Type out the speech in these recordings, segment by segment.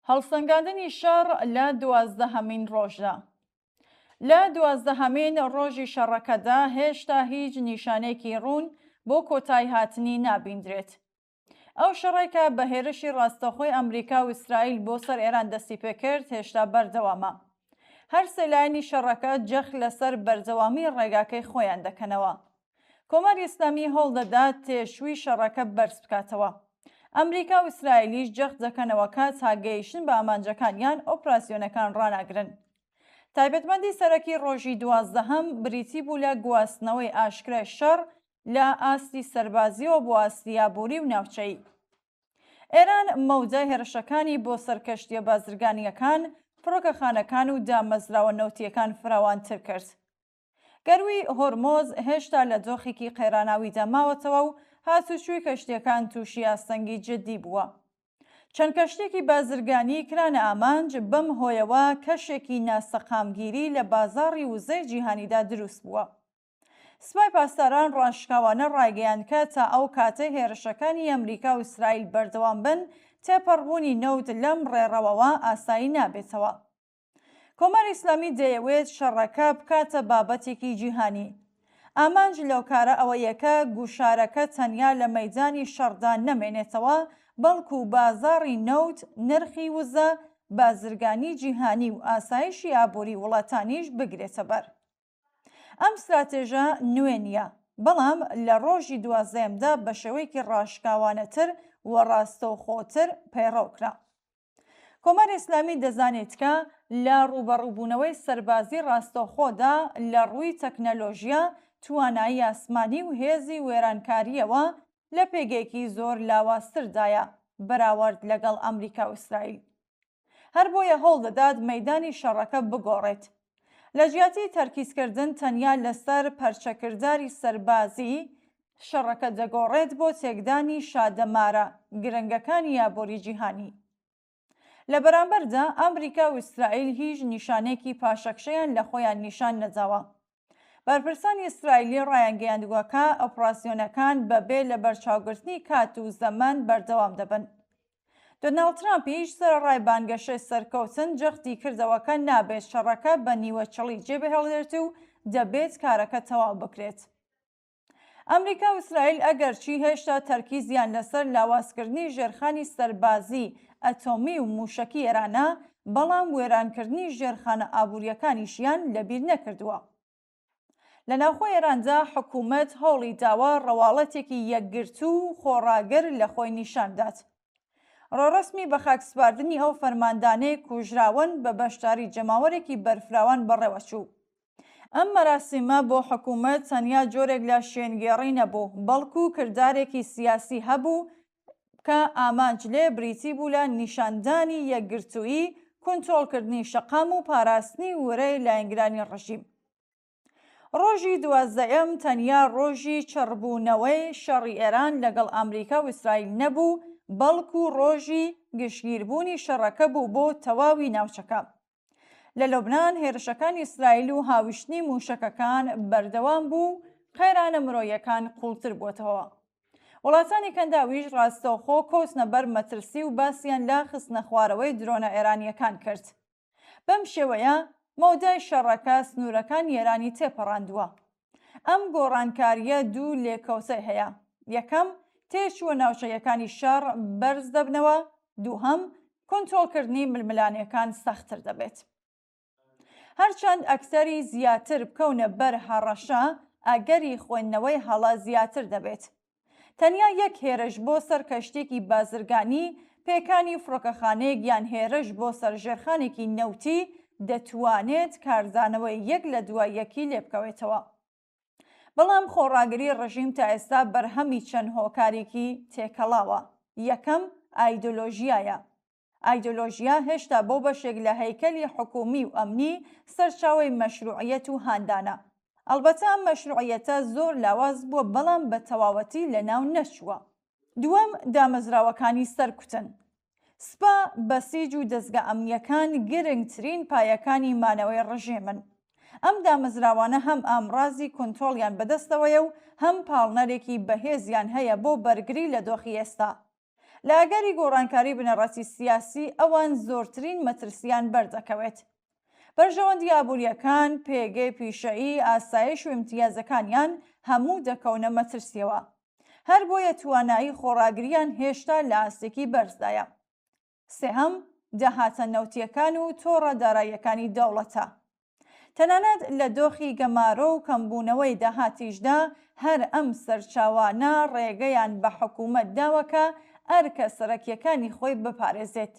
هەڵسەنگاندنی شەڕ لە دوازدەهەمین ڕۆژدا. لە دوازدەهەمین ڕۆژی شەڕەکەدا هێشتا هیچ نیشانەیەکی ڕوون بۆ کۆتاییهاتنی نابیندرێت. ئەو شەڕەی کە بە هێرشی ڕاستەوخۆی ئەمریکا و ئیسرائیل بۆ سەر ئێران دەستی پێکرد هێشتا بەردەوامە. هەر سێ لایەنی شەڕەکە جەخت لەسەر بەردەوامی ڕێگاکەی خۆیان دەکەنەوە. کۆماری ئیسلامی هەوڵ دەدات تێچووی شەڕەکە بەرز بکاتەوە. ئەمریکا و ئیسرائیلیش جەخت دەکەنەوە کە تا گەیشتن بە ئامانجەکانیان ئۆپراسیۆنەکان ڕاناگرن. تایبەتمەندی سەرەکی ڕۆژی دوازدەهەم بریتی بوو لە گواستنەوەی ئاشکرای شەڕ لە ئاستی سەربازییەوە بۆ ئاستی ئابووری و ناوچەیی. ئێران مەودای هێرشەکانی بۆ سەر کەشتییە بازرگانییەکان، فڕۆکەخانەکان و دامەزراوە نەوتییەکان فراوانتر کرد. گەرووی هۆرمۆز هێشتا لە دۆخێکی قەیراناویدا ماوەتەوە و هاتوچووی کەشتییەکان تووشی ئاستەنگی جددی بووە. چەند کەشتییەکی بازرگانی کرانە ئامانج، بەم هۆیەوە کەشێکی ناسەقامگیری لە بازاڕی وزەی جیهانیدا دروست بووە. سپای پاسداران ڕاشکاوانە ڕایگەیاند کە تا ئەو کاتەی هێرشەکانی ئەمریکا و ئیسرائیل بەردەوام بن، تێپەڕبوونی نەوت لەم ڕێڕەوەوە ئاسایی نابێتەوە. کۆماری ئیسلامی دەیەوێت شەڕەکە بکاتە بابەتێکی جیهانی. ئامانج لەو کارە ئەوەیە کە گوشارەکە تەنیا لە مەیدانی شەڕدا نەمێنێتەوە، بەڵکو بازاڕی نەوت، نرخی وزە، بازرگانی جیهانی و ئاسایشی ئابووری وڵاتانیش بگرێتەبەر. ئەم ستراتێژە نوێ نییە، بەڵام لە ڕۆژی دوازدەیەمدا بە شێوەیەکی ڕاشکاوانەتر و ڕاستەوخۆتر پەیڕەو کرا. کۆماری ئیسلامی دەزانێت کە لە ڕووبەڕووبوونەوەی سەربازی ڕاستەوخۆدا لە ڕووی تەکنەلۆژیا، توانایی ئاسمانی و هێزی وێرانکارییەوە لە پێگەیەکی زۆر لاوازتردایە بەراوەرد لەگەڵ ئەمریکا و ئیسرائیل. هەر بۆیە هەوڵ دەدات مەیدانی شەڕەکە بگۆڕێت. لە جیاتی تەرکیزکردن تەنیا لەسەر پەرچەکرداری سەربازی، شەڕەکە دەگۆڕێت بۆ تێکدانی شادەمارە گرنگەکانی ئابووری جیهانی. لە بەرامبەردا ئەمریکا و ئیسرائیل هیچ نیشانەیەکی پاشەکشەیان لە خۆیان نیشان نەداوە. بەرپرسانی ئیسرائیلی ڕایانگەیاندووە کە ئۆپراسیۆنەکان بەبێ لەبەرچاوگرتنی کات و زەمەن بەردەوام دەبن. دۆناڵد ترامپیش سەرەڕای بانگەشەی سەرکەوتن جەختی کردەوە کە نابێت شەڕەکە بە نیوەچڵی جێبهێڵدرێت و دەبێت کارەکە تەواو بکرێت. ئەمریکا و ئیسرائیل ئەگەرچی هێشتا تەرکیزیان لەسەر لاوازکردنی ژێرخانی سەربازی، ئەتۆمی و مووشەکی ئێرانە، بەڵام وێرانکردنی ژێرخانە ئابوورییەکانیشیان لەبیر نەکردووە. لە ناوخۆی ئێراندا حکوومەت هەوڵی داوە ڕەواڵەتێکی یەکگرتوو و خۆڕاگر لە خۆی نیشان بدات. ڕێوڕەسمی بەخاکسپاردنی ئەو فەرماندانەی کوژراون بە بەشداری جەماوەرێکی بەرفراوان بەڕێوەچوو. ئەم مەراسیمە بۆ حکوومەت تەنیا جۆرێک لە شوێنگێڕی نەبوو، بەڵکو کردارێکی سیاسی هەبوو کە ئامانج لێ بریتی بوو لە نیشاندانی یەکگرتوویی، کونترۆڵکردنی شەقام و پاراستنی ورەی لایەنگرانی ڕژیم. ڕۆژی دوازدەیەم تەنیا ڕۆژی چڕبوونەوەی شەڕی ئێران لەگەڵ ئەمریکا و ئیسرائیل نەبوو، بەڵکو ڕۆژی گشتگیربوونی شەڕەکە بوو بۆ تەواوی ناوچەکە. لە لوبنان هێرشەکانی ئیسرائیل و هاویشتنی مووشەکەکان بەردەوام بوو و قەیرانە مرۆییەکان قووڵتر بووەتەوە. وڵاتانی کەنداویش ڕاستەوخۆ کەوتنە بەر مەترسی و باسیان لە خستنەخوارەوەی درۆنە ئێرانییەکان کرد. بەم شێوەیە مەودای شەڕەکە سنوورەکانی ئێرانی تێپەڕاندووە. ئەم گۆڕانکارییە دوو لێکەوتەی هەیە، یەکەم، تێچووە ناوچەییەکانی شەڕ بەرز دەبنەوە، دووهەم، کۆنترۆڵکردنی ململانێکان سەختتر دەبێت. هەرچەند ئەکتەری زیاتر بکەونە بەر هەڕەشە، ئەگەری خوێندنەوەی هەڵە زیاتر دەبێت. تەنیا یەک هێرش بۆ سەر کەشتییەکی بازرگانی، پێکانی فڕۆکەخانەیەک یان هێرش بۆ سەر ژێرخانێکی نەوتی دەتوانێت کاردانەوەی یەک لە دوای یەکی لێبکەوێتەوە. بەڵام خۆڕاگری ڕژیم تا ئێستا بەرهەمی چەند هۆکارێکی تێکەڵاوە. یەکەم، ئایدۆلۆژیایە. ئایدۆلۆژیا هێشتا بۆ بەشێک لە هەیکەلی حکوومی و ئەمنی سەرچاوەی مەشرووعیەت و هاندانە. ئەڵبەتە ئەم مەشرووعیەتە زۆر لاواز بووە بەڵام بە تەواوەتی لەناو نەچووە. دووەم، دامەزراوەکانی سەرکوتن. سپا، بەسیج و دەزگا ئەمنییەکان گرنگترین پایەکانی مانەوەی ڕژێمن. ئەم دامەزراوانە هەم ئامڕازی کونترۆڵیان بەدەستەوەیە و هەم پاڵنەرێکی بەهێزیان هەیە بۆ بەرگری لە دۆخی ئێستا. لە ئەگەری گۆڕانکاری بنەڕەتی سیاسی ئەوان زۆرترین مەترسییان بەردەکەوێت. بەرژەوەندی ئابوورییەکان، پێگەی پیشەیی، ئاسایش و ئیمتیازەکانیان هەموو دەکەونە مەترسییەوە. هەربۆیە توانایی خۆڕاگرییان هێشتا لە ئاستێکی بەرزدایە. سێهەم، داهاتە نەوتییەکان و تۆڕە داراییەکانی دەوڵەتە. تەنانەت لە دۆخی گەمارۆ و کەمبوونەوەی داهاتیشدا هەر ئەم سەرچاوانە ڕێگەیان بە حکوومەت داوە کە ئەرکە سەرەکییەکانی خۆی بپارێزێت،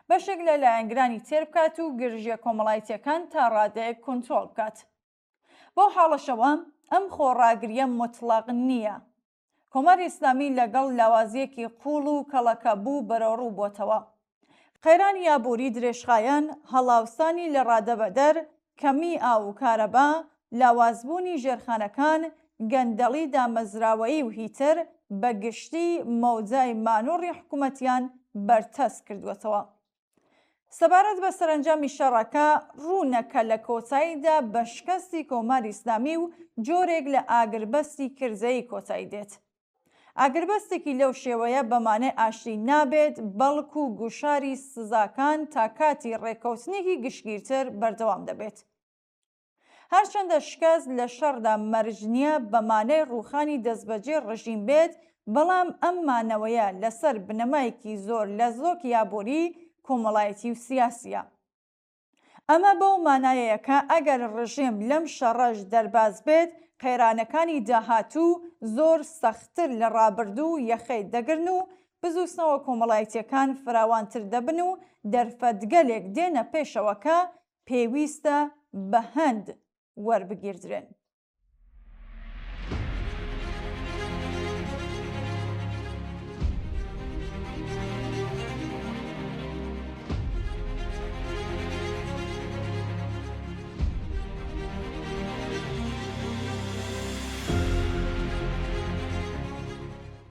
بەشێک لە لایەنگرانی تێر بکات و گرژییە کۆمەڵایتییەکان تا ڕادەیەک کونترۆڵ بکات. بەو حاڵەشەوە ئەم خۆڕاگرییە موتڵەق نییە. کۆماری ئیسلامی لەگەڵ لاوازییەکی قووڵ و کەڵەکەبوو بەرەوڕوو بۆتەوە. قەیرانی ئابووری درێژخایەن، هەڵاوسانی لەڕادەبەدەر، کەمیی ئاو و کارەبا، لاوازبوونی ژێرخانەکان، گەندەڵی دامەزراوەیی و هیتر، بە گشتی مەودای مانۆڕی حکوومەتیان بەرتەسک کردووەتەوە. سەبارەت بە سەرەنجامی شەڕەکە، ڕوونە کە لە کۆتاییدا بە شکستی کۆماری ئیسلامی و جۆرێک لە ئاگربەستی کردەیی کۆتایی دێت. ئاگربەستێکی لەو شێوەیە بە مانای ئاشتی نابێت، بەڵکو گوشاری سزاکان تا کاتی ڕێککەوتنێکی گشتگیرتر بەردەوام دەبێت. هەرچەندە شکست لە شەڕدا مەرج نییە بە مانای ڕووخانی دەستبەجێی ڕژیم بێت، بەڵام ئەم مانەوەیە لەسەر بنەمایەکی زۆر لەرزۆکی ئابووری، کۆمەڵایەتی و سیاسییە. ئەمە بەو مانایەیە کە ئەگەر ڕژێم لەم شەڕەش دەرباز بێت، قەیرانەکانی داهاتوو زۆر سەختتر لە ڕابردوو یەخەی دەگرن و بزووتنەوە کۆمەڵایەتییەکان فراوانتر دەبن و دەرفەتگەلێک دێنە پێشەوە کە پێویستە بە هەند وەربگیردرێن.